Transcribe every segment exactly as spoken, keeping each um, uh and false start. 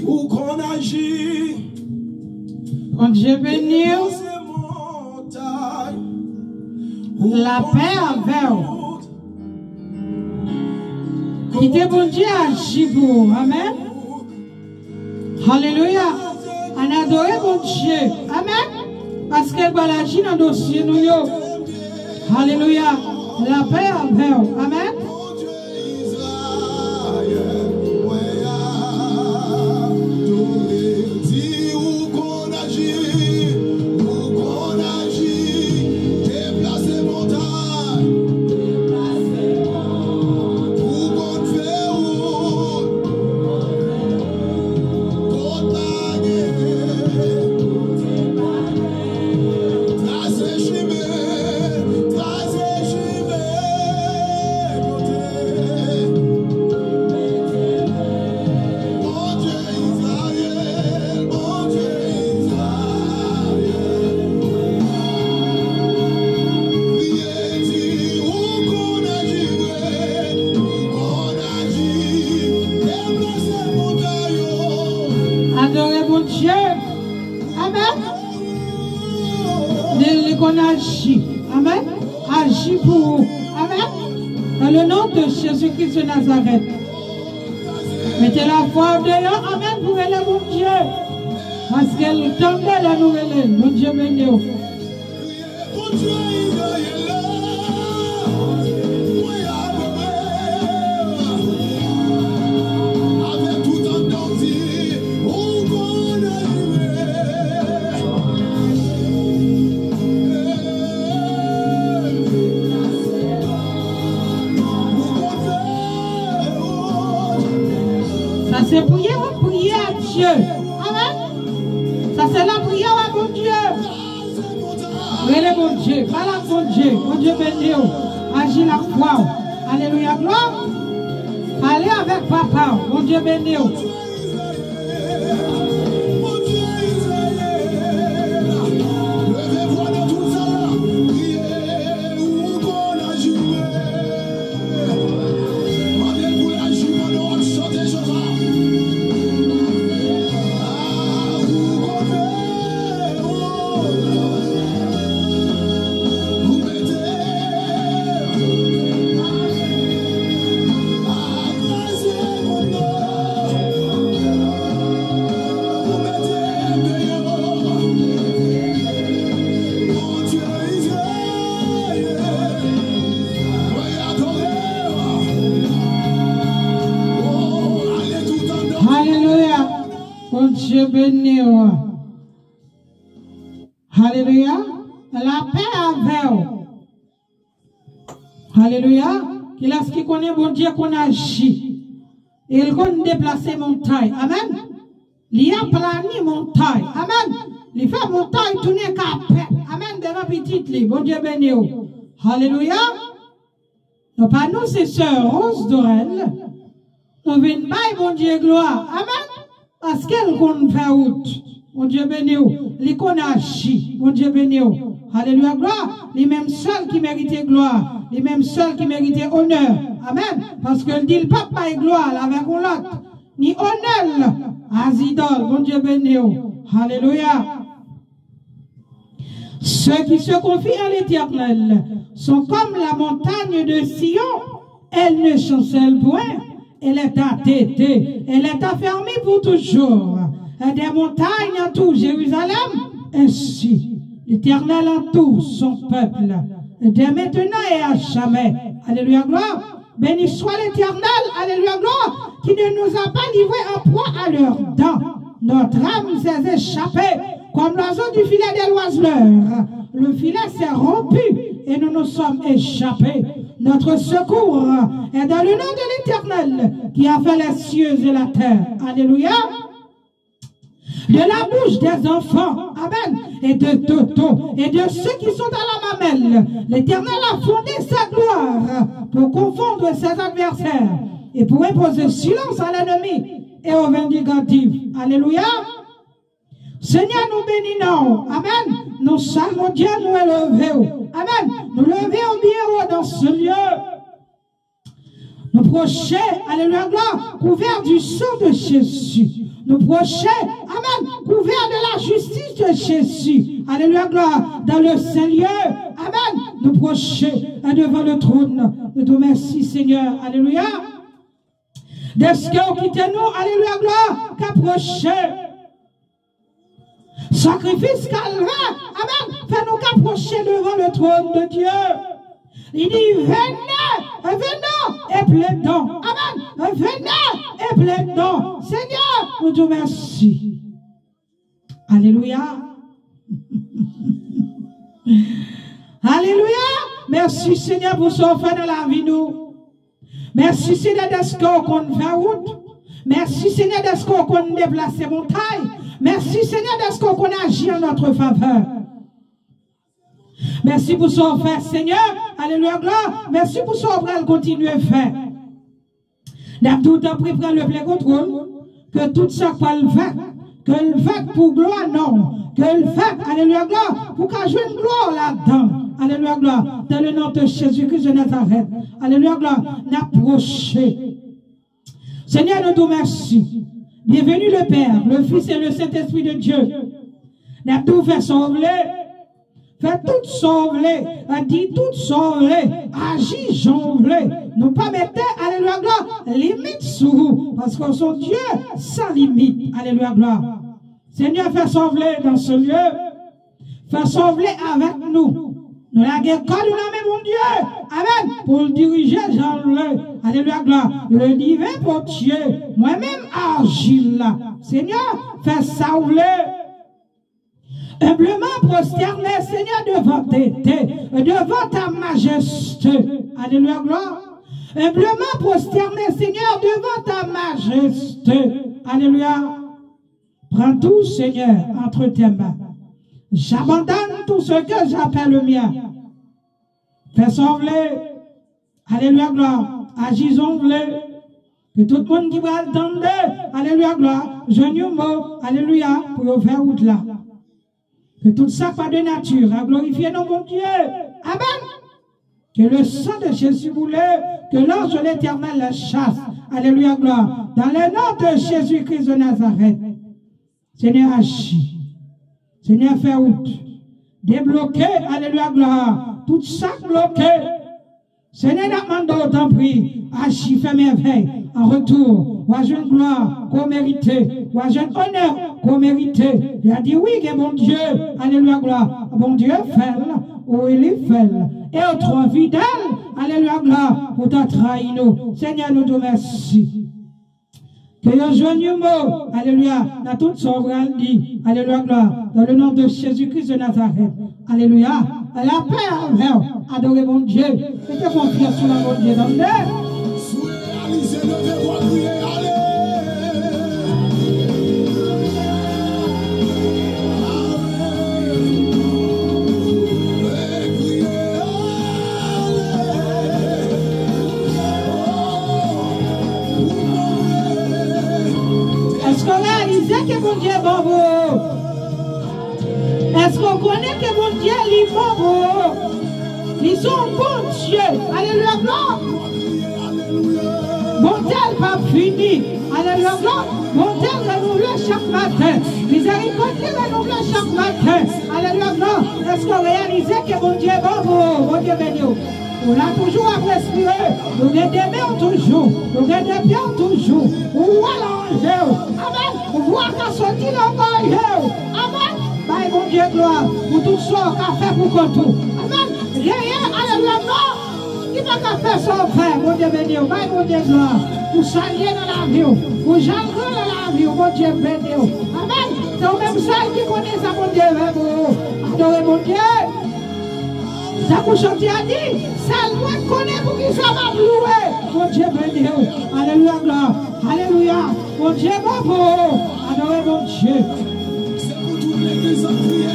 Ou konn aji. Bondye beni w. Deplase montay. Lapè avè w. Kite Bondye aji pou ou. Amèn. Alelouya. Ann adore Bondye. Amèn. Paske l pral aji nan dosye nou yo. Alelouya. Lapè avè w. Amèn. Deplase montay. Ou konn fè wout. Kot pa gen. Trase chimen. Trase chimen. Kote. Bondye Izrayèl, Bondye Izrayèl. Li di ou konn aji vre, ou konn aji, deplase montay yo. Adore Bondye. Amèn. Li, li konn aji. Amèn. Aji pou ou. Amèn. Dans le nom de Jésus-Christ de Nazareth. Mete lafwa w deyò, amèn, pou rele Bondye. Paske l tande lè nou rele l. Bondye beni w. Sa se priyè w ap priye a Dye. Amèn. Sa se lapriyè w a Bondye. Rele Bondye. Pale ak Bondye. Bondye beni w. Aji nan lafwa w. Alelouya. Glwa. Pale avèk papa w. Bondye beni w. Mande l pou l aji pandan w ap chante Jewova. Ah, ou konn fè, ou, ou mete, ah, kraze kont nan, ou mete deyò. Bondye Izrayèl. Alelouya. Bondye beni w. Alelouya. Lapè avè w. Alelouya. Kilès ki konnen Bondye konn aji? E l konn deplase montay. Amèn. Li aplani montay. Amèn. Li fè montay tounen kapèt. Amèn. Devan pitit li. Bondye beni w. Alelouya. Non pa nou se sè Rose Dorel. Nou vin bay Bondye glwa. Amèn. Paske l konn fè wout. Bondye beni w. Li konn aji. Bondye beni w. Alelouya. Glwa. Li menm sèl ki merite glwa. Li menm sèl ki merite onè. Amèn. Paske l di l p ap bay glwa l avèk yon lòt. Ni onè l a zidòl. Bondye beni w. Alelouya. Ceux qui se confient à l'Éternel sont comme la montagne de Sion, elle ne chancelle point, elle est arrêtée, elle est affermie pour toujours. Des montagnes entourent Jérusalem, ainsi l'Éternel entoure son peuple, dès maintenant et à jamais. Alléluia, gloire. Béni soit l'Éternel, alléluia, gloire, qui ne nous a pas livrés en proie à leurs dents. Notre âme s'est échappée comme l'oiseau du filet de l'oiseleur. Le filet s'est rompu et nous nous sommes échappés. Notre secours est dans le nom de l'Éternel qui a fait les cieux et la terre. Alléluia. De la bouche des enfants, amen, et de Toto, et de ceux qui sont à la mamelle. L'Éternel a fondé sa gloire pour confondre ses adversaires et pour imposer silence à l'ennemi et au vindicatif. Alléluia. Senyè, nou beni non w. Amen. Nou salwe Dye, nou eleve w. Amen. Nou leve w byen wo dans ce lieu. Nous procher, alléluia, gloire, couvert du sang de Jésus. Nous procher, amen, couvert de la justice de Jésus. Alléluia, gloire, dans le Saint lieu. Amen. Nous procher devant le trône. Nous te remercions, Seigneur. Alléluia. Dèske ou kite nou, alléluia, gloire, ka proche. Sakrifis Kalvè, amen, fè nou ka proche devan le trône de Dieu. Li di, venez, venons et plaidons. Amen. Venez et plaidons. Seigneur, nous te remercions. Alléluia. Alléluia. Merci Seigneur pour ce que vous faites dans la vie nous. Mèsi, Senyè, dèske w konn fè wout. Mèsi, Senyè, dèske w konn deplase montay. Mèsi, Senyè, dèske w konn aji an notre favè. Mèsi pou sa w fè, Senyè. Alelouya, glwa. Mèsi pou sa w pral kontinye fè. N ap di w, tanpri, pran le plen kontwòl. Ke tout sa k pral fèt, ke l fèt pou glwa non w, ke l fèt, alelouya, glwa, pou ka jwenn glwa w ladan l, alelouya, glwa, dans le nom de Jésus-Christ de Nazareth, alelouya, glwa, n ap pwoche. Senyè, nou di w mèsi. Bienvenue le Père, le Fils et le Saint-Esprit de Dieu. N ap di w fè sa w vle. Fè tout sa w vle, di tout sa w vle, aji jan w vle. Nou pa mete, alelouya, glwa, limit sou ou, paske w se yon Dye san limit. Alelouya, glwa. Senyè, fè sa w vle dans ce lieu. Fè sa w vle avèk nou. Nou lage kò nou nan men Bondye. Amèn. Pou l dirije jan l vle. Alelouya, glwa. Le divin potye. Mwen menm ajil la. Senyè, fè sa w vle. Humblement prosterné, Seigneur, devant tes, tes, devant ta majesté. Alléluia, gloire. Humblement prosterné, Seigneur, devant ta majesté. Alléluia. Prends tout, Seigneur, entre tes mains. J'abandonne tout ce que j'appelle le mien. Fè sa w vle. Alelouya, glwa. Aji jan w vle. Ke tout moun ki pral tande, alelouya, glwa, jwenn yon mo, alelouya, pou yo fè wout la. Ke tout sa k pa de nati a glorifye non Bondye. Amèn. Que le sang de Jésus boule, que l'ange de l'Éternel les chasse. Alléluia, gloire. Dans le nom de Jésus-Christ de Nazareth. Senyè, aji. Senyè, fè wout. Debloke, alelouya, glwa. Tout sa k bloke. Senyè, n ap mande w, tanpri, aji, fè mèvèy. An retou, w a jwenn glwa ke w merite. W a jwenn onè ke w merite. Y a di, wi, gen Bondye. Alelouya, glwa. Bondye fè l. Wi, li fè l. E w twò fidèl. Alelouya, glwa. Pou ta trayi nou. Senyè, nou di w mèsi. Ke yo jwenn yon mo, alelouya, nan tout sa w pral di, alelouya, glwa, dans le nom de Jésus-Christ de Nazareth, alelouya, lapè avè w, adore Bondye, mete konfyans ou nan Bondye, tande. Si w reyalize, leve vwa, kriye, ale. Èske w reyalize ke Bondye bon pou ou? Èske w konnen ke Bondye li bon pou ou? Li se yon Bondye. Alelouya, glwa. Bondye l pa fini. Alelouya, glwa. Bondye l renouvle chak maten. Mizerikòd li renouvle chak maten. Alelouya, glwa. Èske w reyalize ke Bondye bon pou ou? Bondye beni w. Ou la toujou ap respire. Ou gen de men w toujou. Ou gen de pye w toujou. Ou wè nan je w. Amèn. Vwa ka soti nan gòje w. Amèn. Bay Bondye glwa pou tout sa w ka fè pou kont ou. Amèn. Genyen, alelouya, non. Ki pa ka fè sa w fè, Bondye beni w. Bay Bondye glwa pou sa l ye nan lavi w, pou jan l gran nan lavi w, Bondye beni w. Amèn. Se ou menm sèl ki konnen sa Bondye fè pou ou. Adore Bondye. Tankou chante a di, sèl mwen k konnen poukisa m ap louwe. Bondye beni w. Alelouya, glwa. Alelouya. Bondye bon pou ou. Adore Bondye. Se pou tout legliz la kriye.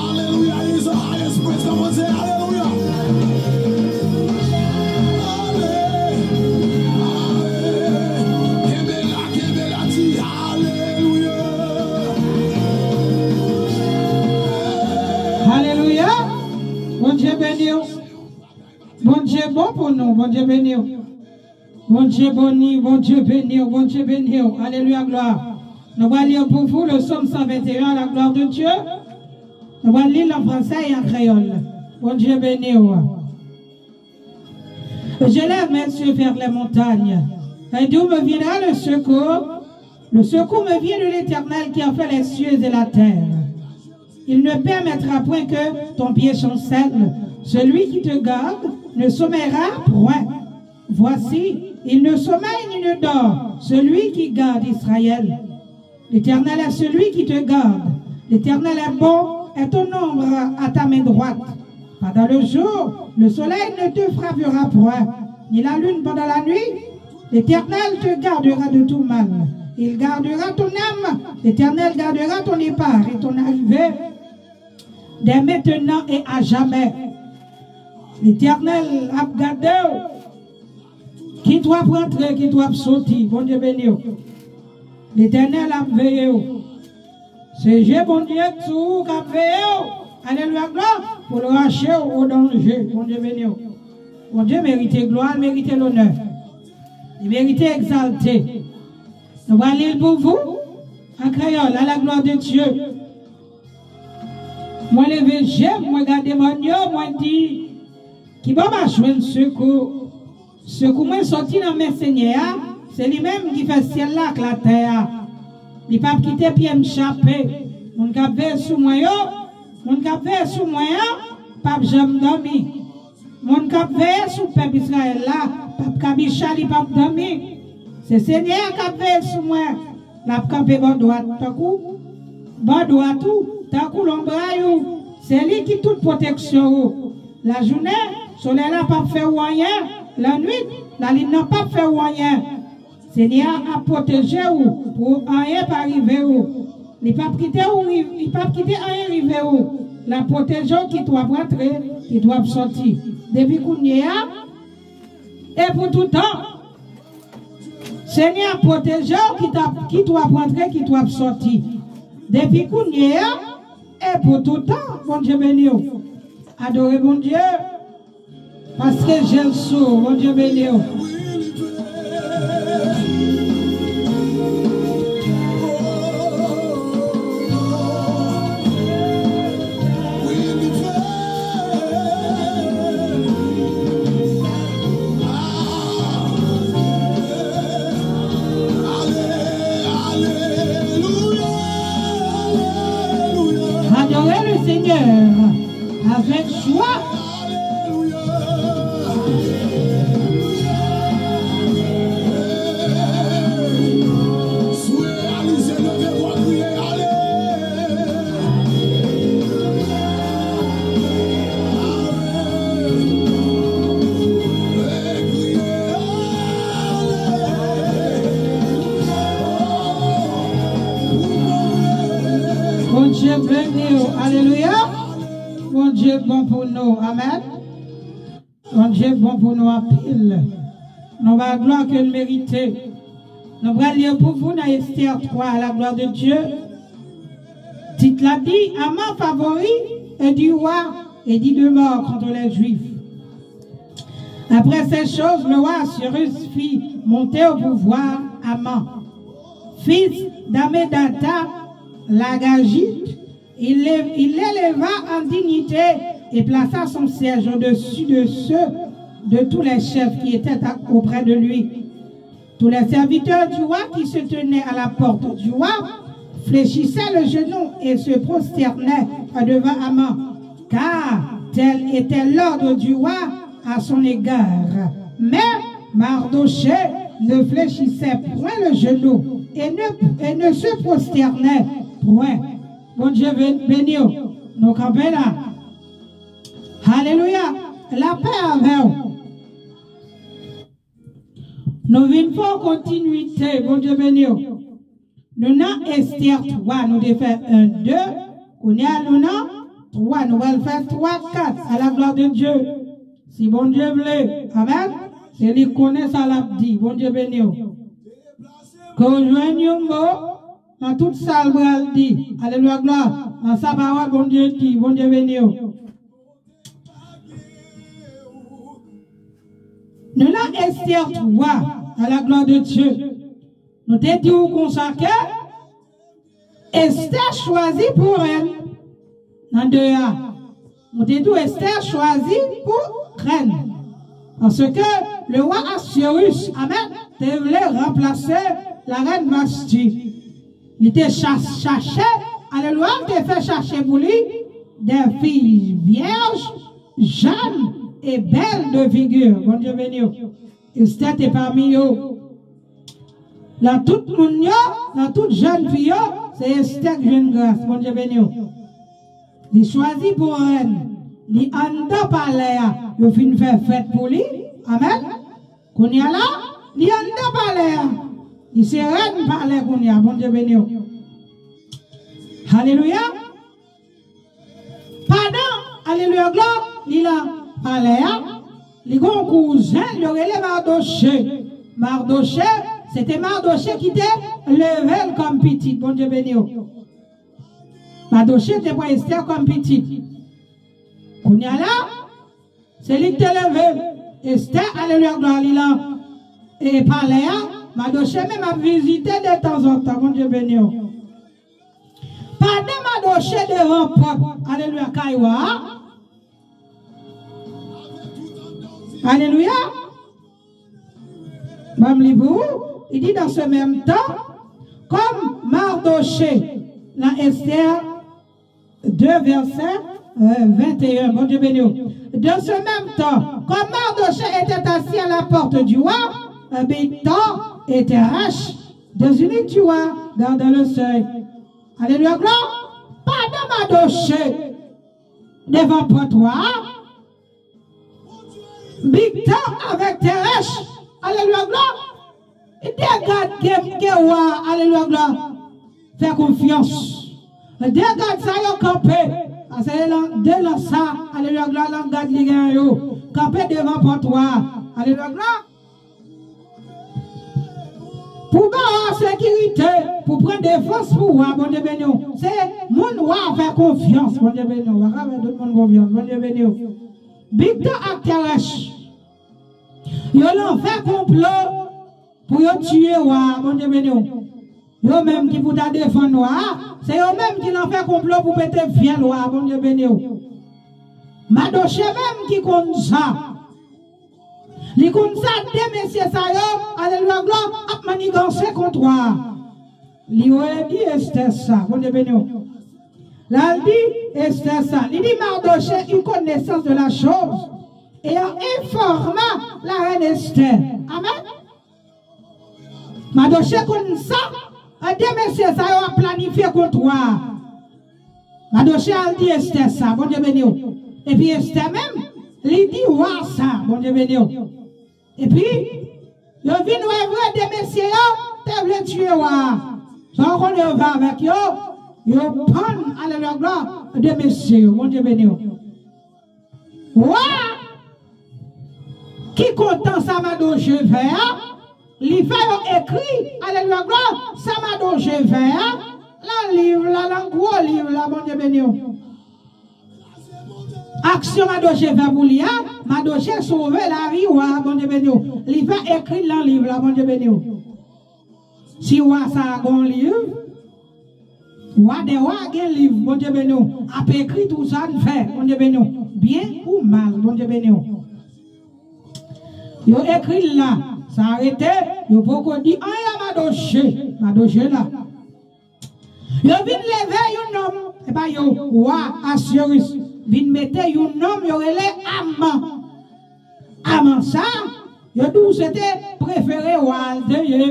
Alelouya, is the highest praise. Kòmanse, alelouya. Ale, ale. Kenbe la, kenbe la, di alelouya. Alelouya. Bondye beni w. Bondye bon pou nou. Bondye beni w. Bondye beni, Bondye beni w, Bondye beni w. Alelouya, glwa. Nou pral li pou vous le psaume cent vingt et un, à la gloire de Dieu. Nou pral li l an fransè e an kreyòl. Bondye beni w. Je lève mes yeux vers les montagnes. Et d'où me viendra le secours? Le secours me vient de l'Éternel qui a fait les cieux et la terre. Il ne permettra point que ton pied chancelle. Celui qui te garde ne sommeillera point. Voici, il ne sommeille ni ne dort, celui qui garde Israël. L'Éternel est celui qui te garde. L'Éternel est bon, est ton ombre à ta main droite. Pendant le jour, le soleil ne te frappera point, ni la lune pendant la nuit. L'Éternel te gardera de tout mal. Il gardera ton âme. L'Éternel gardera ton départ et ton arrivée, dès maintenant et à jamais. Letènèl ap gade w. Kit w ap rantre, kit w ap soti. Bondye beni w. Letènèl ap veye w. Se je Bondye k sou ou, k ap veye w. Alelouya, glwa. Pou l rache w o danje. Bondye beni w. Bondye merite glwa, l merite lonè. Li merite egzalte. Nou pral li l pou vous, an kreyòl, à la gloire de Dieu. Mwen leve je m, mwen gade mòn yo, mwen di, kibò m a jwenn sekou? Sekou mwen soti nan men Senyè a, se li menm ki fè syèl la ak latè a. Li p ap kite pye m chape. Moun k ap veye sou mwen yo, moun k ap veye sou mwen an, p ap janm dòmi. Moun k ap veye sou pèp Izrayèl la p ap kabicha, li p ap dòmi. Se Senyè a k ap veye sou mwen. L ap kanpe bò dwat tankou, bò dwat ou, tankou lonbray ou. Se li ki tout pwoteksyon ou. Lajounen, solèy la p ap fè ou anyen. Lannwit, lalin nan p ap fè ou anyen. Senyè a ap pwoteje ou pou anyen pa rive ou. Li p ap kite ou ri-, li p ap kite anyen rive ou. L ap pwoteje w kit w ap rantre, kit w ap soti. Depi kounye a, e pou toutan. Senyè a pwoteje w kit ap, kit w ap rantre, kit w ap soti. Depi kounye a, e pou toutan, Bondye beni w. Adore Bondye. Paske je l sou, Bondye beni w. Adorez le Seigneur avec joie. Bondye beni w. Alelouya. Bondye bon pou nou. Amèn. Bondye bon pou nou anpil. Nou ba glwa ke l merite. Nou pral li pou vous nan Esther twa, à la gloire de Dieu. Tit la di, Aman, favori, et du roi, et dit de mort contre les Juifs. Après ces choses, le roi Assuérus fit monter au pouvoir Aman, fils d'Hammédatha, l'Agagite. Il l'é-, il l'éleva en dignité et plaça son siège au-dessus de ceux de tous les chefs qui étaient à, auprès de lui. Tous les serviteurs du roi qui se tenaient à la porte du roi fléchissaient le genou et se prosternaient devant Aman, car tel était l'ordre du roi à son égard. Mais Mardochée ne fléchissait point le genou et ne, et ne se prosternait point. Bondye ben-, beni w. Nou kanpe la. Alelouya. Lapè avè w. Nou vin fè w kontinwite. Bondye beni w. Nou nan Estè twa, nou te fè en, de. Kounye a, nou nan twa. Nou pral fè twa, kat. À la gloire de Dieu. Si Bondye vle. Amèn. Se li konnen sa l ap di. Bondye beni w. Ke w jwenn yon mo nan tout sa l pral di. Alelouya, glwa. Nan sa pawòl Bondye di. Bondye beni w. Nou la Esther twa, à la gloire de Dieu. Nou te di w konsa ke Esther chwazi pou rèn. Nan de a, nou te di w Esther chwazi pou rèn. Paske le wa Asirus, amèn, te vle ranplase la rèn Vasti. Li te cha- chache, alelouya, li te fè chache pou li de fi vyèj, jèn e bèl de figi. Bondye beni w. Esther te pami yo. Nan tout moun yo, nan tout jèn fi yo, se Esther ki jwenn gras. Bondye beni w. Li chwazi pou rèn. Li anndan palè a. Yo fin fè fèt pou li. Amèn. Kounye a la, li anndan palè a. Li se rèn palè kounye a. Bondye beni w. Alelouya. Pandan, alelouya, glwa, li nan palè a, li gon kouzen, yo rele Mardoche. Mardoche, se te Mardoche ki te leve l kòm pitit. Bondye beni w. Mardoche te pran Esther kòm pitit. Kounye a la, se li ki te leve Esther, alelouya, glwa, li nan e palè a. Mardoche menm ap vizite de tanzantan. Bondye beni w. Pandan Mardoche devan pòt, alelouya, kay wa a. Alelouya. Ban m li pou ou. Li di, dans ce même temps, comme Mardochée, dans Esther deux, verset euh, vingt et un. Bondye beni w. De ce même temps, comme Mardochée était assis à la porte du roi, euh, Bigtan et Teresh, des eunuques du roi, gardaient le seuil. Alelouya, glwa. Pandan Mardoche devan pòt wa a, Bigtan avèk Teresh, alelouya, glwa, de gad ke, ke wa a, alelouya, glwa, fè konfyans. De gad sa yo kanpe, paske de lan sa, alelouya, glwa, lan gad li gen yo, kanpe devan pòt wa a, alelouya, glwa. Pou ba w sekirite, pou pran defans pou wa, Bondye beni w. Se moun wa fè konfyans, Bondye beni w. Wa ka fè tout moun konfyans, Bondye beni w. Bigtan ak Teresh, yo lan fè konplo pou yo tiye wa, Bondye beni w. Yo menm ki pou ta defann wa, se yo menm ki lan fè konplo pou pete fyèl wa, Bondye beni w. Madoche menm ki konn sa. Li konn sa, de mesye sa yo, alelouya, glwa, ap maniganse kont wa a. Li redi Esther sa, Bondye beni w. La, li di Esther sa. Li di, Mardochée eut connaissance de la chose et en informa la reine Esther. Amen. Madoche konn sa, de mesye sa yo ap planifye kont wa a. Madoche al di Esther sa, Bondye beni w. Epi Esther menm, li di wa sa, Bondye beni w. Epi, yo vin wè vre de mesye yo te vle tiye wa a. Sa w konnen yo fè avèk yo, yo pann, alelouya, glwa, de mesye yo, Bondye beni w. Wa ki kontan sa Madoche fè a, li fè yo ekri, alelouya, glwa, sa Madoche fè a, lan liv la, lan gwo liv la, Bondye beni w. Aksyon Madoche fè pou li a, Madoche sove lavi wa, Bondye beni w. Li fè ekri lan liv la, Bondye beni w. Si wa sa a gon liv, wa dè wa gen liv, Bondye beni w, ap ekri tou sa n fè, Bondye beni w, byen ou mal, Bondye beni w. Yo ekri l la, sa rete, yo poko di anyen a Madoche, Madoche la. Yo vin leve yon nonm, e pa yo, wa Asirus vin mete yon nonm yo rele Aman. Aman sa, yo di w se te prefere wa a l te ye.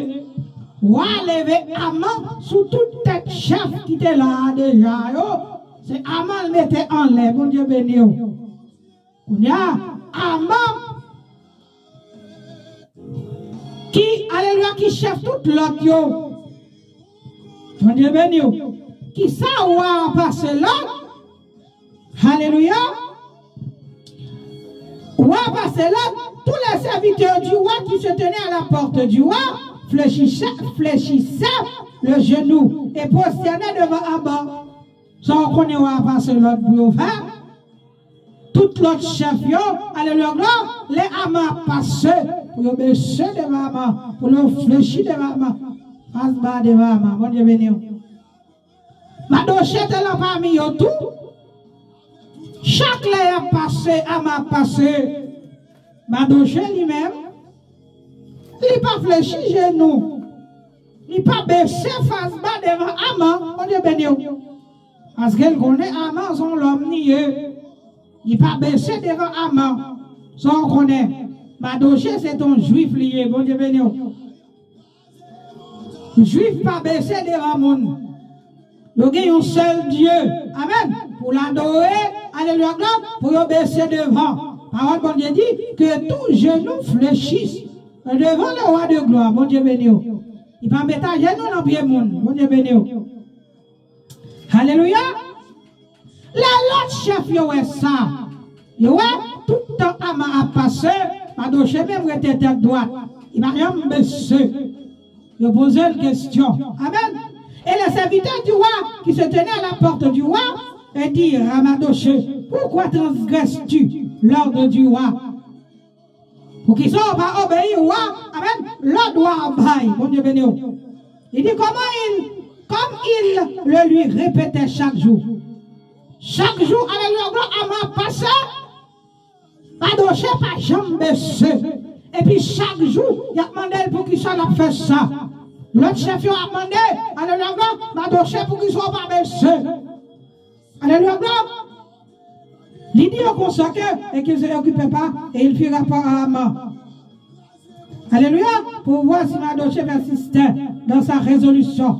Wa leve Aman sou tout tèt chèf ki te la a deja yo. Se Aman l mete anlè, Bondye beni w. Kounye a, Aman ki, alelouya, ki chèf tout lòt yo. Bondye beni w. Ki sa wa a pase lòd? Alelouya. Wa pase la, tous les serviteurs du roi qui se tenaient à la porte du roi fléchissaient, fléchissaient le genou et prosternaient devant Aman. Sa w konnen wa pase lòd pou yo fè? Tout lòt chèf yo, alelouya, glwa, Lè Aman ap pase, pou yo bese devan Aman, pou yo flechi devan Aman, fas ba devan Aman. Bondye beni w. Madoche te nan pami yo tou. Chak lè y ap pase, Aman ap pase. Madoche li menm, li pa flechi jenou. Li pa bese fas ba devan Aman. Bondye beni w. Paske l konnen Aman se yon lòm li ye. Li pa bese devan Aman. Sa w konnen. Madoche se t on jwif li ye. Bondye beni w. Jwif pa bese devan moun. Yo gen yon sèl Dye. Amèn. Pou l adore, alelouya, glwa, pou yo bese devan. Pawòl Bondye di, que tout genou fléchisse devant le roi de gloire. Bondye beni w. Li pa met ajenou nan pye moun. Bondye beni w. Alelouya. Lè lòt chèf yo wè sa, yo wè tout tan Aman ap pase, Madoche menm rete tèt dwat. Li pa janm bese. Yo poze l kesyon. Amèn. Et les serviteurs du roi qui se tenaient à la porte du roi et dirent à Mardochée, pourquoi transgresses-tu l'ordre du roi? Poukisa w pa obeyi wa? Amèn. Lòd wa a bay. Bondye beni w. Li di, comment il, comme il le lui répétait chaque jour. Chak jou, alelouya, glwa, Aman ap pase, Madoche pa janm bese. Epi chak jou, y ap mande l poukisa l ap fè sa. Lòt chèf yo ap mande, alelouya, glwa, Madoche, poukisa w pa bese. Alelouya, glwa. Li di yo konsa ke, et qu'il se occupait pas, et il fit rapport à Aman. Alelouya, pour voir si Madoche persistait dans sa résolution.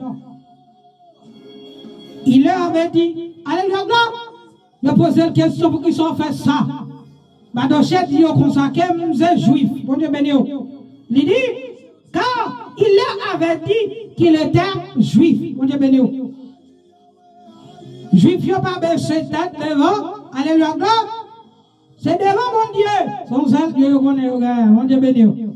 Il leur avait dit, alelouya, glwa. Yo poze l kesyon poukisa w fè sa. Madoche di yo konsa ke m se jwif. Bondye beni w. Li di, car il leur avait dit qu'il était juif. Bondye beni w. Jwif yo pa bese tèt devan, alelouya, glwa. Se devan Bondye. Se yon sèl Dye yo konnen yo genyen. Bondye beni w.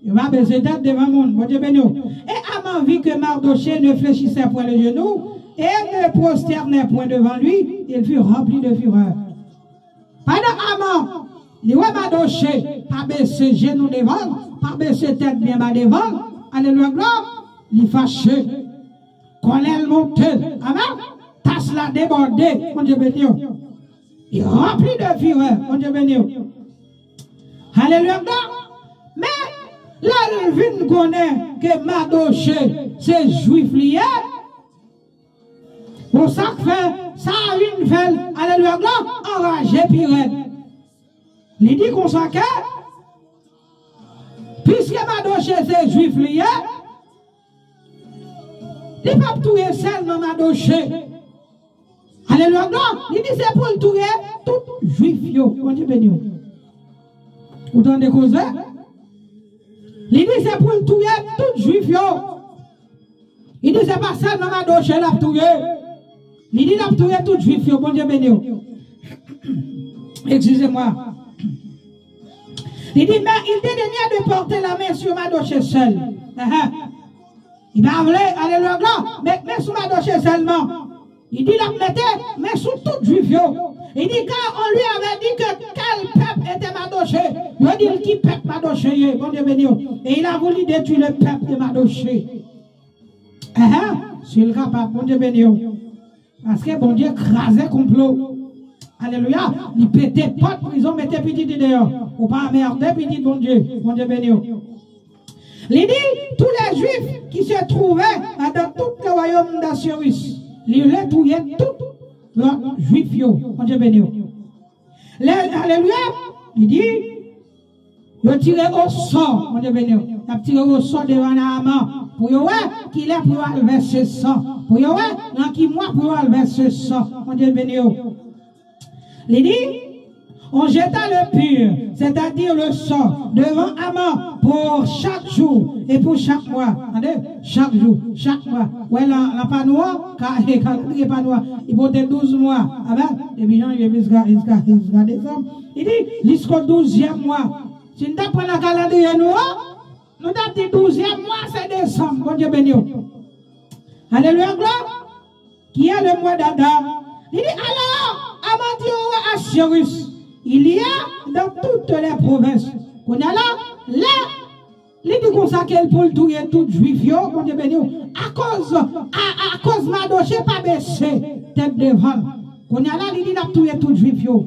Yo pa bese tèt devan moun. Bondye beni w. Et Aman vit que Mardochée ne fléchissait point le genou et ne prosternait point devant lui, il fut rempli de fureur. Pandan Aman, li wè Madoche pa bese jenou devan l, pa bese tèt byen ba devan l, alelouya, glwa, li fache. Kòlè l monte. Amèn. Tas la debòde. Bondye beni w. Li ranpli de firè. Bondye beni w. Alelouya. Men, lè l vin konnen ke Madoche se jwif li ye, bon, sa k fè, sa a vin fè l, alelouya, glwa, anraje pi rèd. Li di konsa ke, piske Madoche se jwif li ye, li p ap touye sèlman Madoche. Alelouya, glwa. Li di se pou l touye tout jwif yo. Bondye beni w. Ou tande koze? Li di se pou l touye tout jwif yo. Li di se pa sèlman Madoche l ap touye. Li di l ap touye tout jwif yo. Bondye beni w. Excusez-moi. Li di, mais il dédaigna de porter la main sur Madoche seul. Ahan. Li pa vle, alelouya, glwa, met men sou Madoche sèlman. Li di l ap mete men sou tout jwif yo. Li di, car on lui avait dit que quel peuple était Madoche. Yo di l ki pèp Madoche ye, Bondye beni w. Et il a voulu détruire le peuple de Madoche. Ahan, si l kapab, Bondye beni w. Paske Bondye kraze konplo. Alelouya. Li pete pòt prizon, mete pitit li deyò. Ou pa anmède pitit Bondye. Bondye beni w. Li di, tous les Juifs qui se trouvaient dans tout le royaume d'Assyrus, li vle touye tout lòt jwif yo. Bondye beni w. Lè, alelouya, li di, yo tire osò, Bondye beni w. Y ap tire osò devan Naaman. Pou yo wè kilè pou yo al vèse san. Pou yo wè nan ki mwa pou yo al vèse san. Bondye beni w. Li di, on jeta le pur, c'est-à-dire le sang, devant Aman pour chaque jour et pour chaque mois. Tande, chak jou, chak mwa. Wè, nan, nan pa nou an, ka, kalandriye pa nou an, li pote douz mwa. Amèn. Depi janvye jiska, jiska, jiska desanm. Li di, jisko douzyèm mwa. Si n ta pran nan kalandriye nou an, nou t ap di douzyèm mwa se desanm. Bondye beni w. Alelouya, glwa. Qui est le mois d'Adar. Li di, alors, Aman dit au roi Assuérus, il y a dans toutes les provinces. Kounye a la, lè li di konsa ke l pou l touye tout jwif yo, Bondye beni w, akoz, a, akoz Madoche pa bese tèt devan l. Kounye a la, li di l ap touye tout jwif yo.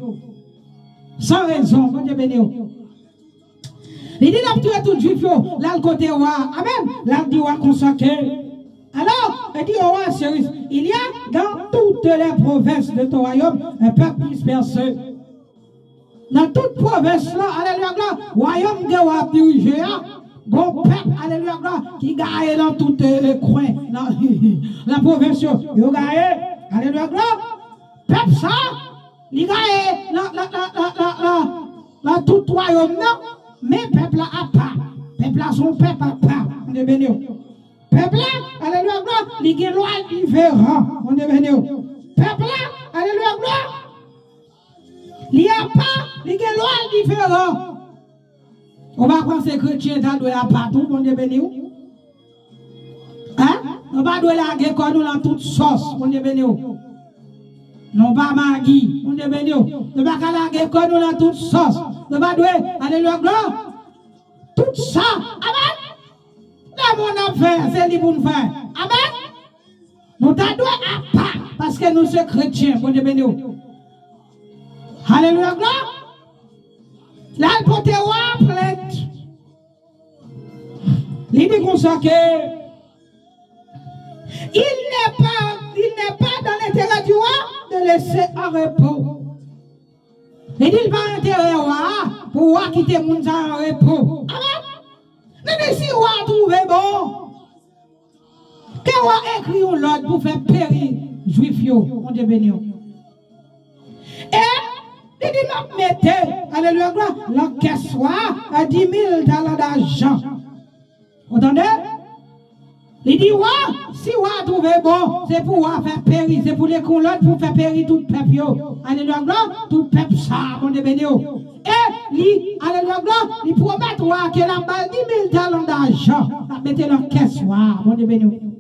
San rezon, Bondye beni w. Li di l ap touye tout jwif yo, l al kote wa a. Amèn. L al di wa konsa ke, alors, li di au roi Cyrus, il y a dans toutes les provinces de ton royaume un peuple dispersé. Nan tout pwovens lan, alelouya, glwa, wayòm gen w ap dirije a, gon pèp, alelouya, glwa, ki gaye nan tout, eh, kwen, nan, nan pwovens yo, yo gaye, alelouya, glwa, pèp sa, li gaye nan, nan, nan tout wayòm nan, men pèp la apa, pèp la se yon pèp apa, Bondye beni w. Pèp la, alelouya, glwa, li gen lwa diferan, Bondye beni w. Pèp la, alelouya, glwa, li apa, li gen lwa diferan. Ou pa panse kretyen ta dwe apa tou, Bondye beni w? Hein? Nou pa dwe lage kò nou nan tout sòs, Bondye beni w. Nou pa magi, Bondye beni w. Nou pa ka lage kò nou nan tout sòs. Nou pa dwe, alelouya, glwa, tout sa. Amèn. Lè moun ap fè, se li pou n fè. Amèn. Nou ta dwe apa, paske nou se kretyen, Bondye beni w. Alelouya, glwa. L al pote wa a plent. Li di konsa ke, il n'est pas, il n'est pas dans l'intérêt du roi de laisser en repos. Li di l pa enterè wa a pou wa kite moun sa yo an repo. Amèn. Li di si wa a twouve bon, ke wa ekri yon lòd pou fè peri jwif yo, Bondye beni w. E li di m ap mete, alelouya, glwa, nan kès wa a, dis mil talan dajan. Ou tande? Li di wa, si wa twouve bon, se pou wa fè peri, se pou l ekri yon lòd pou fè peri tout pèp yo. Alelouya, glwa, tout pèp sa, Bondye beni w. E li, alelouya, glwa, li pwomèt wa ke l ap ba l dis mil talan dajan, l ap mete nan kès wa a, Bondye beni w.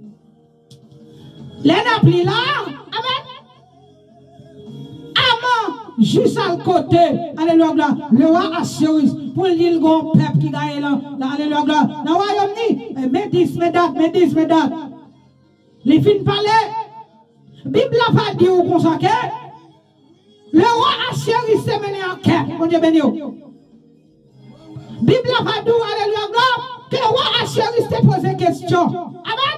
Lè n ap li la, amèn. Aman jis al kote, alelouya, glwa, lewa Asyeris, pou l di l gon pèp ki gaye lan, lan, alelouya, glwa, nan wayòm ni, e, men dis, men dat, men dis, men dat. Li fin pale, Bib la pa di w konsa ke lewa Asyeris te mennen ankèt, Bondye beni w. Bib la pa di w, alelouya, glwa, ke wa Asyeris te poze kesyon. Amèn.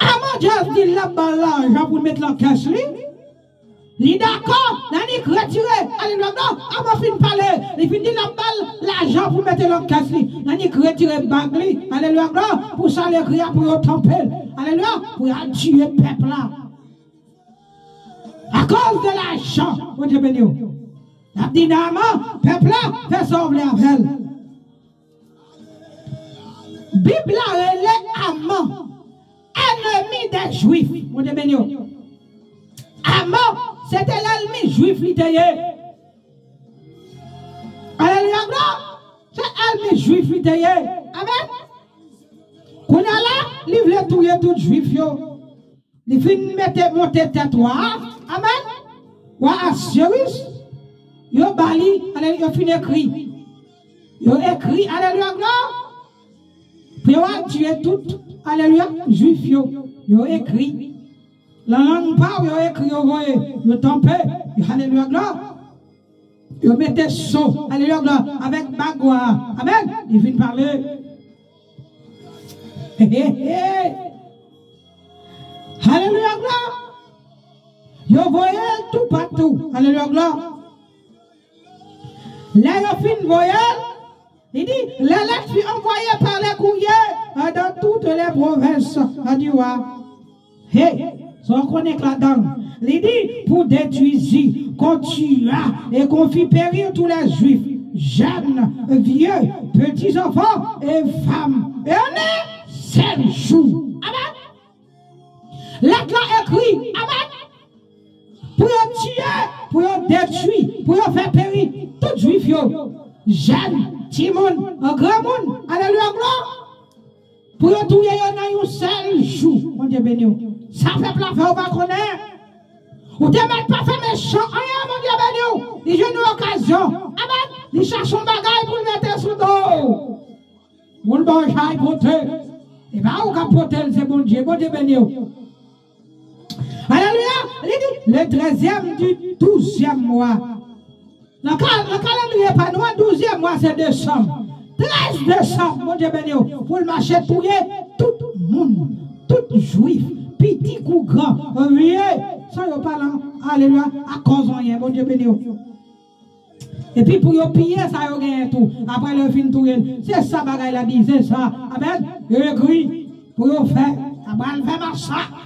Aman jis di l ap ba l lajan pou l met lan kès li. Li dakò, l annik retire, alelouya, glwa, Aman fin pale, li fin di l ap ba l lajan pou mete lan kès li. L annik retire bag li, alelouya, glwa, pou sa l ekri a pou yo tanpe l, alelouya, pou y al tiye pèp la. Akoz de lajan, Bondye beni w. L ap di Naaman, pèp la, fè sa w vle avè l. Bib la rele Aman, ènmi dè Jwif. Bondye beni w. Aman, se te lènmi Jwif li te ye. Alelouya, glwa. Se ènmi Jwif li te ye. Amèn. Kounye a la, li vle touye tout Jwif yo. Li fin mete monte tèt wa a. Amèn. Wa Asyeris, yo ba li, alelouya, yo fin ekri. Yo ekri, alelouya, glwa. Pou yo al tiye tout, alelouya, Jwif yo. Yo ekri. Lan lang pa w, yo ekri, yo voye. Yo tanpe. Alelouya, glwa. Yo mete so, alelouya, glwa, avèk bag wa a. Amèn. Li fin pale. He, he, he. Alelouya, glwa. Yo voye l toupatou. Alelouya, glwa. Lè yo fin voye l, li di, les lettres furent envoyées par les courriers, euh, dans toutes les provinces, euh, du roi. Hey, sa w konnen k ladan l. Li di, pour détruire, qu'on tua et qu'on fit périr tous les Juifs, jeunes, vieux, petits enfants et femmes, en un seul jour. Amèn. Lèt la ekri, amèn, pou yo tiye, pou yo detwi, pou yo fè peri tout Jwif yo. Jèn, timoun, granmoun, alelouya, glwa. Pou yo touye yo nan yon sèl jou. Bondye beni w. Sa pèp la fè, ou pa konnen. Ou te mèt pa fè mechan anyen, Bondye beni w. Li jwenn yon okazyon. Amèn. Li chache yon bagay pou l mete sou do w. Moun ba w chay pote. E pa ou k ap pote l, se Bondye. Bondye beni w. Alelouya. Li di, le treizième du douzième mois. Nan ka, nan kalandriye pa nou an, douzyèm mwa se desanm. Trèz desanm, Bondye beni w, pou l mache touye tout moun, tout jwif, piti kou gran, vye, san yo pa lan, alelouya, akòz anyen, Bondye beni w. Epi pou yo piye sa yo genyen tou, apre lè yo fin touye l. Se sa bagay la di, se sa. Amèn. Yo ekri pou yo fè, apre al fè masak.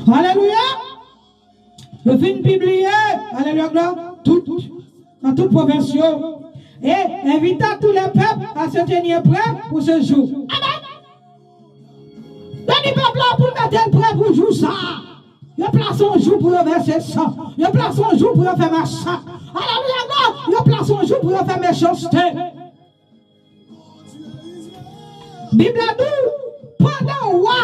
Alelouya. Yo fin pibliye, alelouya, glwa, tout, nan tout pwovens yo. Et invita tous les peuples à se tenir prêts pour ce jour. Amèn. Yo di pèp la pou l mete l prè pou jou sa a. Yo plase yon jou pou yo vèse san. Yo plase yon jou pou yo fè masak. Alelouya, glwa. Yo plase yon jou pou yo fè mechanste. Bib la di w, pandan wa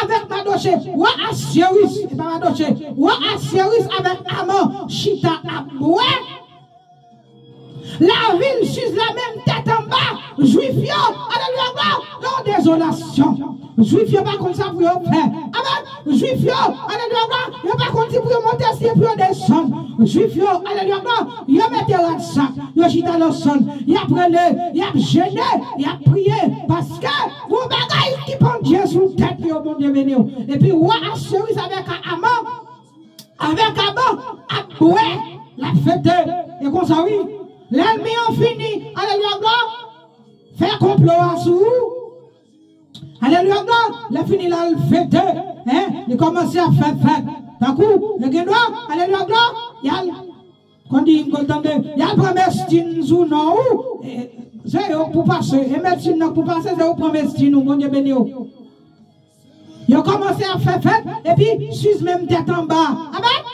avèk Madoche, wa Asyeris, e pa Madoche, wa Asyeris avèk Aman chita ap bwè, lavil Siz la menm tèt anba, Jwif yo, alelouya, glwa, nan dezolasyon. Jwif yo pa konn sa pou yo fè. Amèn. Jwif yo, alelouya, glwa, yo pa konn si pou yo monte, si pou yo desann. Jwif yo, alelouya, glwa, yo mete rad sak, yo chita nan sann, y ap rele, y ap jene, y ap priye, paske gon bagay ki pandye sou tèt yo, Bondye beni w. Epi wa Asyeris avèk Aman, avèk Aman ap bwè, l ap fete. E konsa wi, lènmi an fini, alelouya, glwa, fè konplo a sou ou. Alelouya, glwa. Lè fini la, l fete. Hein? Li kòmanse ap fè fèt. Tankou, yo gen dwa, alelouya, glwa, y al, kon di, m konn tande, y al pran mestin sou non ou. E, se yo k pou pase. E mestin nan k pou pase, se yo k pran mestin ou. Bondye beni w. Yo kòmanse ap fè fèt, epi Siz menm tèt anba. Amèn.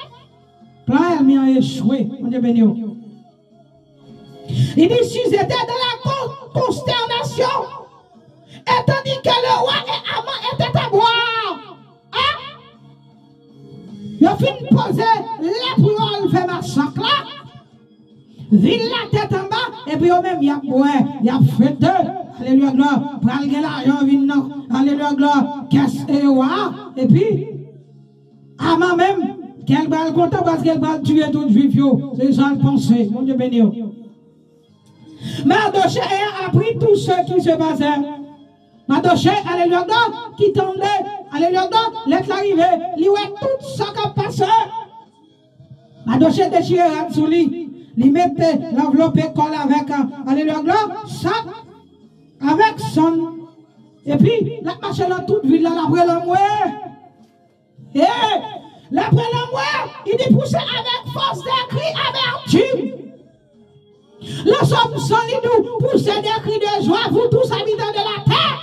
Plan ènmi an echwe. Bondye beni w. Il dit, s'ils étaient dans la con- consternation, et tandis que le roi et Aman étaient à boire. Hein? Yo fin poze lè pou yo al fè masak la. Vil la tèt anba, epi yo menm y ap bwè, y ap fete. Alelouya, glwa. Pral gen lajan vin nan. Alelouya, glwa. Kès e wa. Epi Aman menm, kè l pral kontan paske l pral tiye tout Jwif yo. Se sa l panse. Bondye beni w. Mardochée ayant appris tout ce qui se passait. Mardochée, alelouya, ki tande, alelouya, lèt la rive, li wè tout sa k ap pase. Mardochée dechire rad sou li, li mete l anvlope kò l avèk, alelouya, sak, avèk sann. Epi, l ap mache nan tout vil la, l ap rele anmwe. E, l ap rele anmwe, li di pouse avèk fòs de kri amètim. Nan Sòm san, li di w, poussez des cris de joie, vous tous habitants de la terre.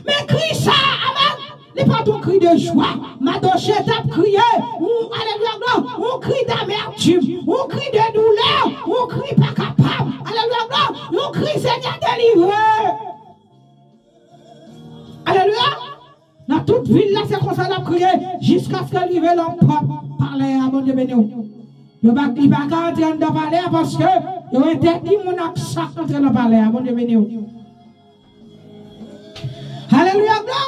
Men kri sa a, amèn, li pa t yon kri de jwa. Madoche t ap kriye, yon, alelouya, glwa, yon kri damètim, yon kri de doulè, yon kri pa kapab, alelouya, glwa, yon kri Senyè delivre. Alelouya. Nan tout vil la, se konsa l ap kriye, jiskaske l rive nan pòt palè a, Bondye beni w. Yo pa, li pa ka antre anndan palè a paske yo entèdi moun ak sak antre nan palè a, Bondye beni w. Alelouya, glwa.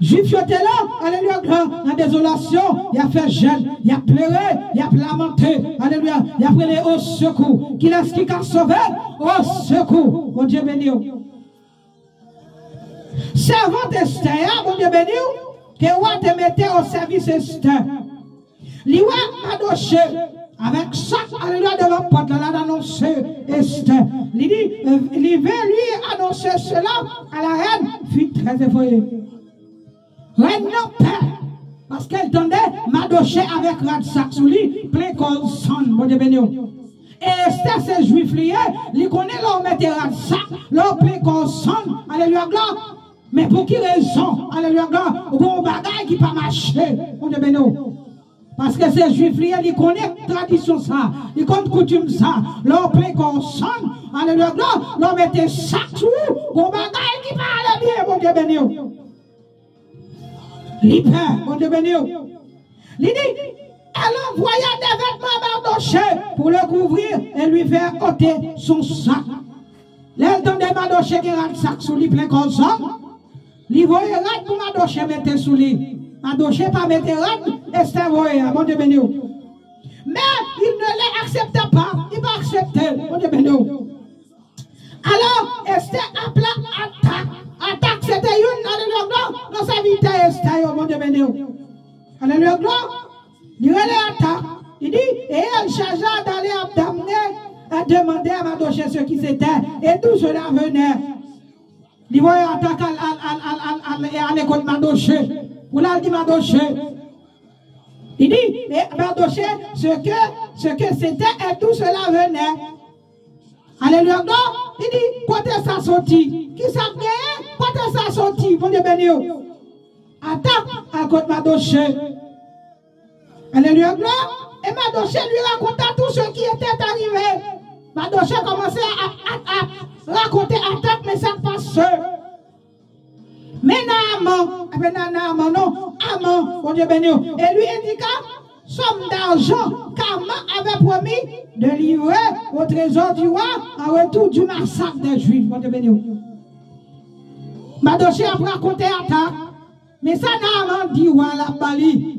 Jwif yo te la, alelouya, glwa, nan dezolasyon, y ap fè jèn, y ap plere, y ap lamante, alelouya, y ap rele o sekou. Kilès ki ka sove? O sekou. Bondye beni w. Sèvant Estè a, Bondye beni w, ke wa te mete o sèvis Estè. Li wè Madoche avèk sak, alelouya, devan pòt la, l al anonse Estè. Li di, euh, il vint lui annoncer cela à la reine, fut très effrayée. Rèn nan pè, paske l tande Madoche avèk rad sak sou li, plen kò l sann, Bondye beni w. E Estè se jwif li ye, li konnen lè w mete rad sak, lè w plen kò w sann, alelouya, glwa. Men pou ki rezon, alelouya, glwa, ou gen yon bagay ki pa mache, Bondye beni w. Paske se jwif li ye, li konnen tradisyon sa, li konn koutim sa. Lè w plen kò w sann, alelouya, glwa, lè w mete sak sou ou, gen yon bagay ki pa ale byen, Bondye beni w. Li pè, Bondye beni w. Li di, elle envoya des vêtements à Mardochée pour le couvrir et lui faire ôter son sac. Lè l tande Madoche gen rad sak sou li plen kò zòb, li voye rad pou Madoche mete sou li. Madoche pa mete rad Estè voye a, Bondye beni w. Men, il ne l'accepta pas, li pa aksepte l, Bondye beni w. Alò, Estè apla Atak. Atak se te youn, alelouya, glwa, nan sèvitè Estè yo, Bondye beni w. Alelouya, glwa. Li rele Atak. Li di, et elle chargea d'aller d'amener, à demander à Mardochée ce qui c'était et d'où cela venait. Li voye Atak al, al, al, al, al, al, e ale kot Madoche. Pou l al di Madoche. Li di, et Mardochée, ce que, ce que c'était et d'où cela venait. Alelouya, glwa. Li di, kote sa soti? Ki sa k genyen? Kote sa soti? Bondye beni w. Atak al kot Madoche. Alelouya, glwa. Et Madoche lui raconta tout ce qui était arrivé. Madoche kòmanse a, a, a, a rakonte Atak, men sa k pase. Men Naaman, epi nan Naaman non, Aman, Bondye beni w. Et lui indiqua somme d'argent qu'Aman avait promis de livrer au trésor du roi en retour du massacre des Juifs. Bondye beni w. Madoche ap rakonte Atak, men sa Naaman di wa l ap ba li.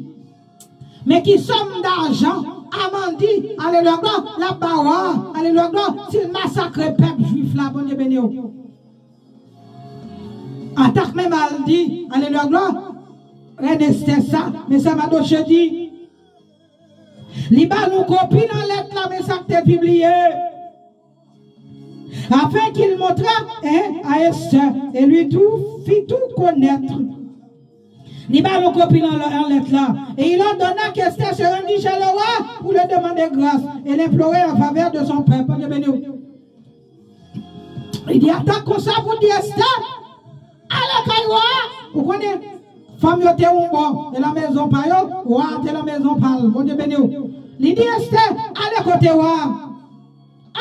Men ki sòm dajan Aman di, alelouya, glwa, l ap ba wa, alelouya, glwa, si l masakre pèp jwif la, Bondye beni w. Atak menm al di, alelouya, glwa, rèn Estè sa, men sa Madoche di. Li ba nou kopi nan lèt la, men sa k te pibliye. Afin qu'il montrât, hein, à Esther et lui tout, fit tout connaître. Li ba nou kopi nan, nan lèt la. Et il ordonna qu'Esther se rendît chez le roi pour le demander grâce et l'implorer en faveur de son peuple. Bondye beni w. Li di Atak konsa pou di Estè, ale kay wa a. Ou konnen, fanm yo te yon bò, e lanmezon pa yo, wa a te lanmezon pa l. Bondye beni w. Li di Estè, ale kote wa a.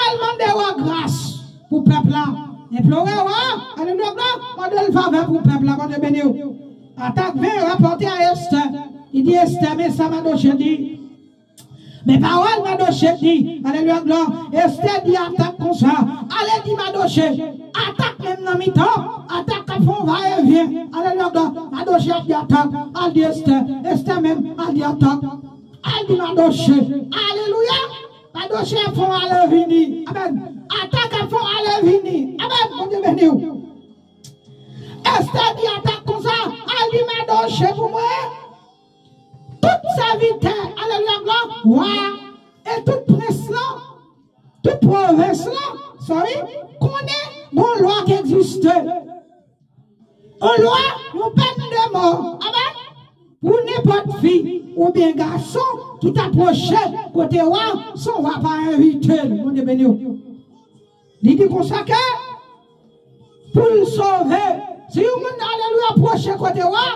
Al mande wa gras pou pèp la. Enplore wa, alelouya, mande l favè pou pèp la, Bondye beni w. Atak vin rapòte a Estè. Li di Estè, men sa Madoche di. Men pawòl Madoche di, alelouya, glwa. Estè di Atak konsa, ale di Madoche, Atak menm nan mitan, Atak k ap fè yon va e vyen, alelouya, glwa. Madoche ap di Atak, al di Estè, Estè menm, al di Atak, al di Madoche, alelouya. Madoche ap fè yon ale vini. Amèn. Atak ap fè yon ale vini. Amèn. Bondye beni w. Estè di Atak konsa, al di Madoche pou mwen. Tout sèvitè, alelouya, glwa, wa, e tout prens lan, tout pwovens lan, sorry, konnen gon lwa ki egziste. Yon lwa, yon pèn de mò. Amèn. Pou nenpòt fi oubyen gason ki ta pwoche kote wa, san wa pa envite l. Bondye beni w. Li di konsa ke pou l sove, si yon moun, alelouya, pwoche kote wa,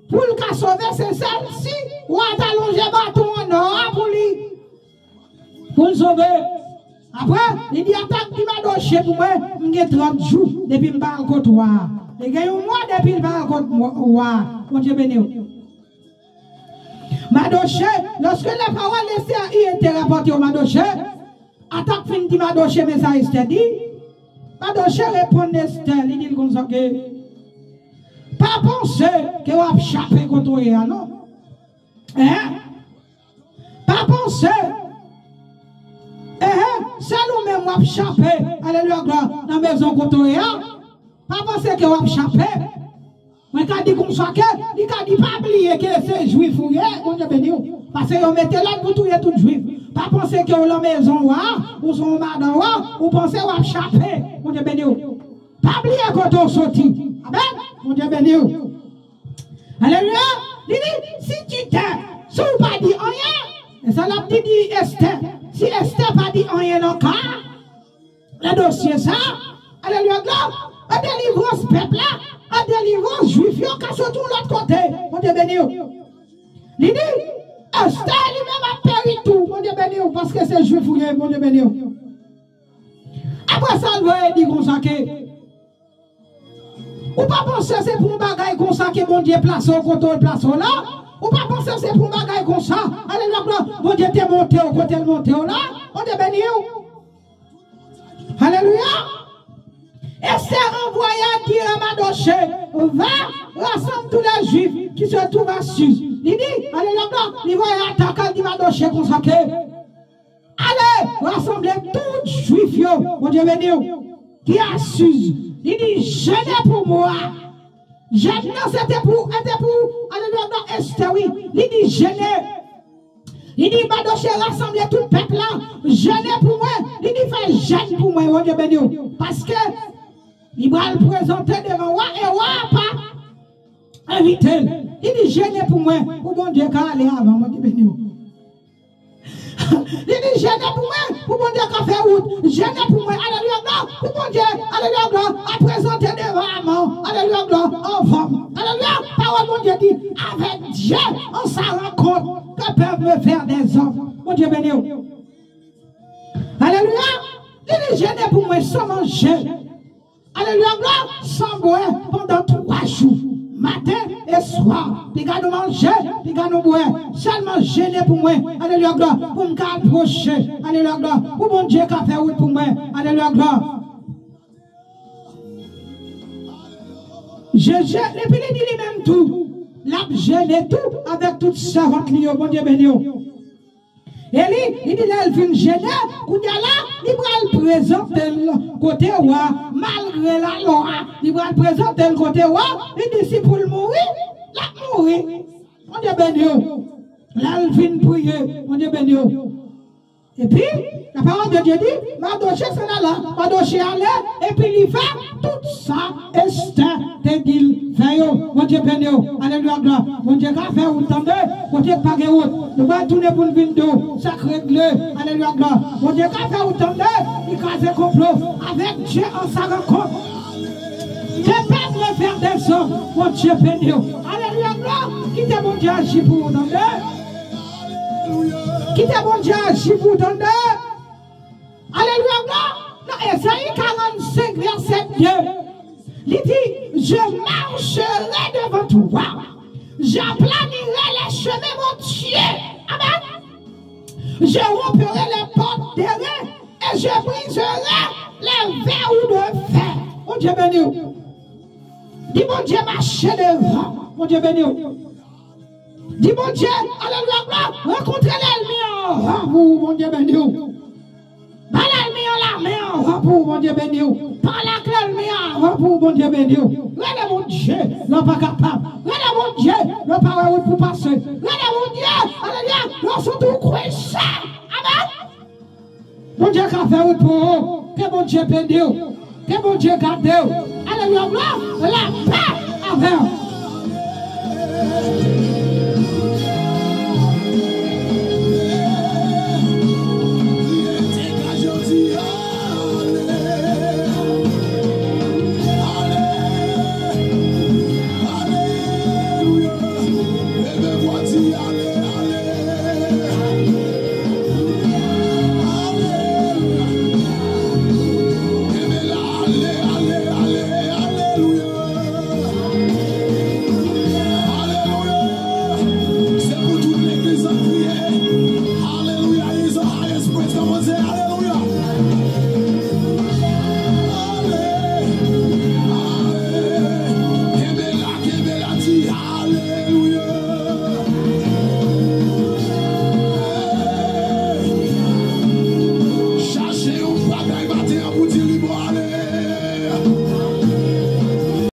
pou l ka sove, se sèl si wa ta lonje baton an nò a pou li. Pou l sove. Apre, li di Atak di Madoche pou mwen, m gen trant jou depi m pa al kot wa a. Li gen yon mwa depi l pa al kot mwa, wa a. Bondye beni w. Madoche, lorsque la parole d'Esther eut été rapportée au Madoche, Atak fin di Madoche, men sa Estè di. Madoche reponn Estè, li di l konsa ke, pa panse ke w ap chape kote w ye a, non. Hein? Pa panse. Hein? Sèl ou menm w ap chape, alelouya, glwa, nan mezon kote w ye a. Pa panse ke w ap chape. Mwen ka di konsa ke, li ka di pa bliye ke se jwif ou ye, Bondye beni w. Paske yo mete lòd pou touye tout jwif. Pa panse ke w lanmezon wa, ou se yon madan wa, ou panse w ap chape. Bondye beni w. Pa bliye kote w soti. Amèn. Bondye beni w. Alelouya. Li di, si tu te, si w pa di anyen, e sa l ap di, di Estè. Si Estè pa di anyen nan ka a, nan dosye sa, alelouya, glwa, an delivrans pèp la, an delivrans jwif yo ka soti yon lòt kote. Bondye beni w. Li di, Estè li menm ap peri tou. Bondye beni w, paske se jwif ou ye, Bondye beni w. Apre sa, l voye di konsa ke, Ou pa panse se pou yon bagay konsa ke Bondye plase w kote w plase w la? Ou pa panse se pou yon bagay konsa? Alelouya, glwa. Bondye te monte w kote l monte w la? Bondye beni w. Alelouya. Esther envoya dire à Mardochée, va, rassemble tous les Juifs qui se trouvent à Suse. Li di, alelouya, glwa, li voye atak al di Mardochée konsa ke, ale, rasanble tout Jwif yo, Bondye beni w, ki a Suz. Li di, jene pou mwen. Jèn nan, se te pou, se te pou, alelouya, non, Esther, wi. Li di, jene. Li di, Mardochée, rasanble tout pèp la, jene pou mwen. Li di, fè jèn pou mwen, Bondye beni w. Paske li pral prezante devan wa, e wa a pa envite l. Li di, jene pou mwen, pou Bondye ka ale avan, Bondye beni w. Li di, jene pou mwen, pou Bondye ka fè wout. Jene pou mwen, alelouya, glwa, pou Bondye, alelouya, glwa, a prezante devan Aman, alelouya, glwa, anvan. Alelouya, pawòl Bondye di, avec Dieu, en sa rencontre, que peuvent me faire des hommes. Bondye beni w. Alelouya, li di, jene pou mwen san manje. Alelouya, glwa, san bwè pandan twa jou, maten e swa. Piga nou manje, piga nou bwè. Sèlman jene pou mwen. Alelouya, glwa, pou m ka apwoche. Alelouya, glwa, pou Bondye ka fè wout pou mwen. Alelouya, glwa. Jene, epi li di li menm tou, l ap jene tou avèk tout sèvant li yo. Bondye beni w. E li, li di lè l fin jene, kounye a la, li pral prezante l kote wa, malgre lalwa, li pral prezante l kote wa, li di si pou l mouri, l ap mouri. Bondye beni w. Lè l fin priye, Bondye beni w. Epi, la parole de Dieu dit, Mardochée s'en alla, Mardochée ale, epi li fè tout sa Esther te di l fè yo. Bondye beni w. Alelouya, glwa. Bondye ka fè wout, tande. Kote k pa gen wout, nou pral tounen pou n vin di w sa k regle. Alelouya, glwa. Bondye ka fè wout, tande. Li kraze konplo. Avec Dieu, en sa rencontre, que peuvent me faire des hommes. Bondye beni w. Alelouya, glwa. Kite Bondye aji pou ou, tande. Kite Bondye aji pou ou, tande. Alelouya, glwa. Nan Ezayi karannsenk, vèsè de, li di, je marcherai devant toi. J'aplanirai les chemins, mon Dieu. Amen. Je rompirai les portes d'airain et je briserai les verrous de fer. Bondye beni w. Di Bondye mache devan. Bondye beni w. Di Bondye, alelouya, glwa, rankontre lènmi an avan pou ou, Bondye beni w. Ba lènmi an lamen avan pou ou, Bondye beni w. Pale ak lènmi an avan pou ou, Bondye beni w. Rele Bondye lè w pa kapab. Rele Bondye lè w pa wè wout pou pase. Rele Bondye, alelouya, lè w santi w kwense. Amen. Bondye ka fè wout pou ou. Ke Bondye beni w. Ke Bondye gade w. Alelouya, glwa, lapè avè w.